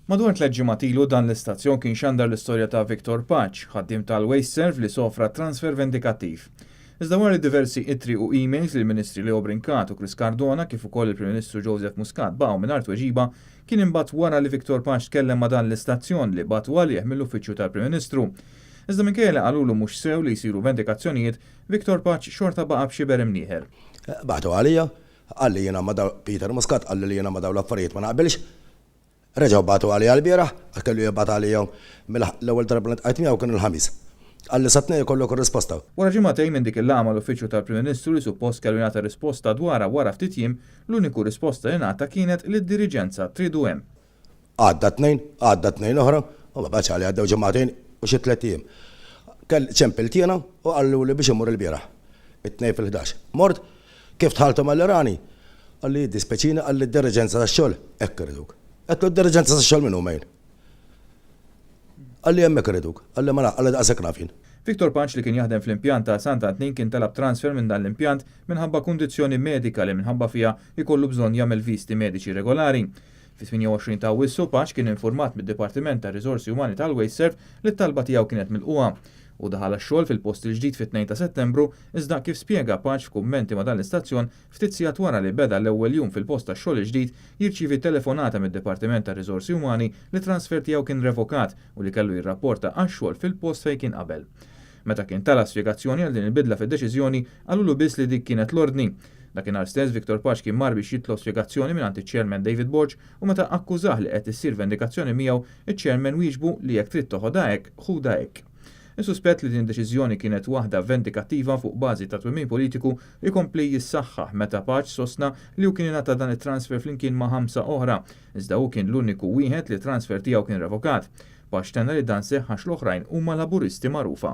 Madwar 3 ġimgħat ilu dan l-istazzjon kien xandar l-istorja ta' Victor Pace, ħaddiem tal-WasteServ li sofra transfer vendikattiv. Iżda wara li diversi ittri u emails lill-Ministri Leo Brincat u Chris Cardona kif ukoll il-Prim Ministru Joseph Muscat baqgħu mingħajr tweġiba, kien imbagħad wara li Victor Pace tkellem ma' dan l-istazzjon li bagħtu għalih mill-Uffiċċju tal-Prim Ministru. Iżda minkejja li qalulu mhux sew li jsiru vendikazzjonijiet, Victor Pace xorta baqa' b'xiber imnieħer. Bagħtu għalija, qalli jiena ma' Peter Muscat qalli li jiena ma' dawn l-affarijiet ma naqbilx. Reġgħu bagħtu għalija lbieraħ, għax kellu jibgħat għalija mill-ewwel darba li ltqajt miegħu kien il-Ħamis. Qalli sat-Tnejn ikollok ir-risposta. Wara ġimagħtejn minn dik il-laqgħa mal-Uffiċċju tal-Prim Ministru li suppost kellu jingħata risposta dwarha wara ftit jiem, l-uniku risposta li ngħata kienet li d-diriġenza tridu hemm. Għadda t-Tnejn, għadda t-Tnejn oħra, u ma bagħatx għalija għaddew ġimagħtejn u xi tlett ijiem. Ċempilt jiena u qaluli biex immur ilbieraħ, it-Tnejn fil-ħdax. Mort, Kif dħalt u malli rani, qalli jiddispjaċini qalli d-diriġenza tax-xogħol hekk iriduk. Għedtlu d-diriġenza tax-xogħol min huma jien? Qalli hemmhekk iriduk. Qalli ma naf, qalli daqshekk naf jien. Victor Pace li kien jaħdem fl-impjant ta' Sant Antnin kien talab transfer minn dan l-impjant minħabba kundizzjoni medika li minħabba fiha jkollu bżonn jagħmel viżti mediċi regolari. Fit-28 ta' Awwissu Pace kien infurmat mid-Dipartiment tar-Riżorsi Umani tal-WasteServ li t-talba tiegħu kienet milqugħa. Hu daħal għax-xogħol fil-post il-ġdid fit-2 ta' Settembru, iżda kif spjega Pace f'kummenti ma' dan l-istazzjon, ftit sigħat wara li beda l-ewwel jum fil-post tax-xogħol il-ġdid, jirċievi telefonata mid-Dipartiment tar-Riżorsi Umani li t-transfer tiegħu kien revokat u li kellu jirrapporta għax-xogħol fil-post fejn kien qabel. Meta kien talab spjegazzjoni għal din il-bidla fid-deċiżjoni, qalulu biss li dik kienet l-ordni. Dakinhar stess Victor Pace kien mar biex jitlob spjegazzjoni mingħand iċ-Chairman David Borg u meta akkużah li qed issir vendikazzjoni miegħu, iċ-Chairman wieġbu li jekk trid toħodha hekk, ħudha hekk. Is-suspett li din id-deċiżjoni kienet waħda vendikattiva fuq bażi ta' twemmin politiku jkompli jissaħħaħ meta Pace sostna li hu kien ingħata dan it-transfer flimkien ma' ħamsa oħra, iżda hu kien l-uniku wieħed li t-transfer tiegħu kien revokat. Pace tenna li dan seħħ għax l-oħrajn huma Laburisti magħrufa.